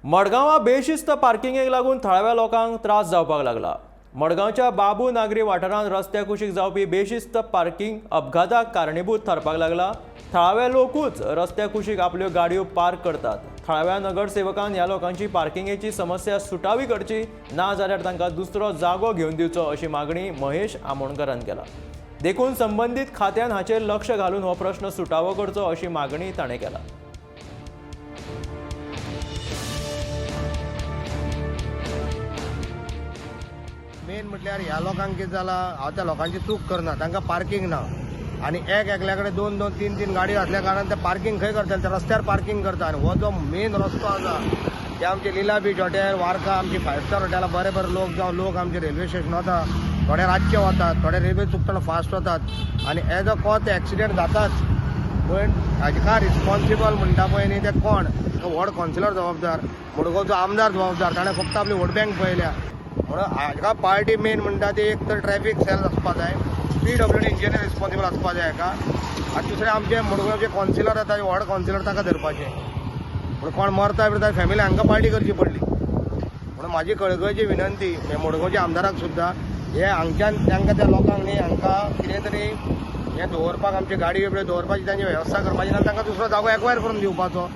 मडगांवां बेशिस्त पार्किंगेक लागून थळाव्या लोकांक त्रास जावपाक लागला. मडगांवच्या बाबू नागरी वाठारांत रस्त्या कुशीक जावपी बेशिस्त पार्किंग अपघाताक कारणीभूत थारपाक लागला. थळावे लोकूच रस्त्या कुशीक आपल्यो गाडयो पार्क करतात. थळाव्या नगरसेवकान ह्या लोकांची पार्किंगेची समस्या सुटावी करची, ना जाल्यार तांकां दुसरो जागो घेवन दिवचो अशी मागणी महेश आमोणकरान केला. देखून संबंदीत खात्यान हाचेर लक्ष घालून हो प्रश्न सुटावो करचो अशी मागणी ताणें केला. मेन म्हटल्यार ह्या लोकांक कितें जालां, हांव त्या लोकांची चूक करना, तांकां पार्किंग ना आनी एक एकल्या कडेन दोन दोन तीन तीन गाडयो आसल्या कारणान ते पार्किंग खंय करतले, ते रस्त्यार पार्किंग करता. आनी हो जो मेन रस्तो आसा ते आमचे लीला बीच हॉटेल, वार्का, आमची फायव स्टार हॉटेलां बरे बरे लोक जावं लोक आमचे रेल्वे स्टेशन वता, थोडे रातचे वतात, थोडे रेल्वे चुकतना फास्ट वतात आनी एज अ कॉज ते एक्सिडेंट जाताच. पण हाका रिस्पॉन्सिबल म्हणटा पळय न्ही ते कोण, व्हड कावन्सिलर जबाबदार, मडगांवचो आमदार जबाबदार, ताणें फक्त आपली वोट बँक पळयल्या. म्हणून हाका पार्टी मेन म्हणटा ती एक तर ट्रॅफिक सेल आसपा जाय, पीडब्ल्यूडी इंजिनियर रिस्पॉन्सिबल आसपा जाय हाका, आनी दुसरें आमचे मडगांवचे कावन्सिलर आतां व्हड कावन्सिलर ताका धरपाचें. पूण कोण मरता बिरता फॅमिली हांकां पार्टी करची पडली. म्हणून म्हाजी कळकळची विनंती मडगांवच्या आमदाराक सुद्दां, हे हांगच्यान तांकां त्या लोकांक न्ही हांकां कितें तरी हें दवरपाक आमची गाडी बिडी दवरपाची तांची वेवस्था करपाची, ना तांकां दुसरो जागो एक्वायर करून दिवपाचो.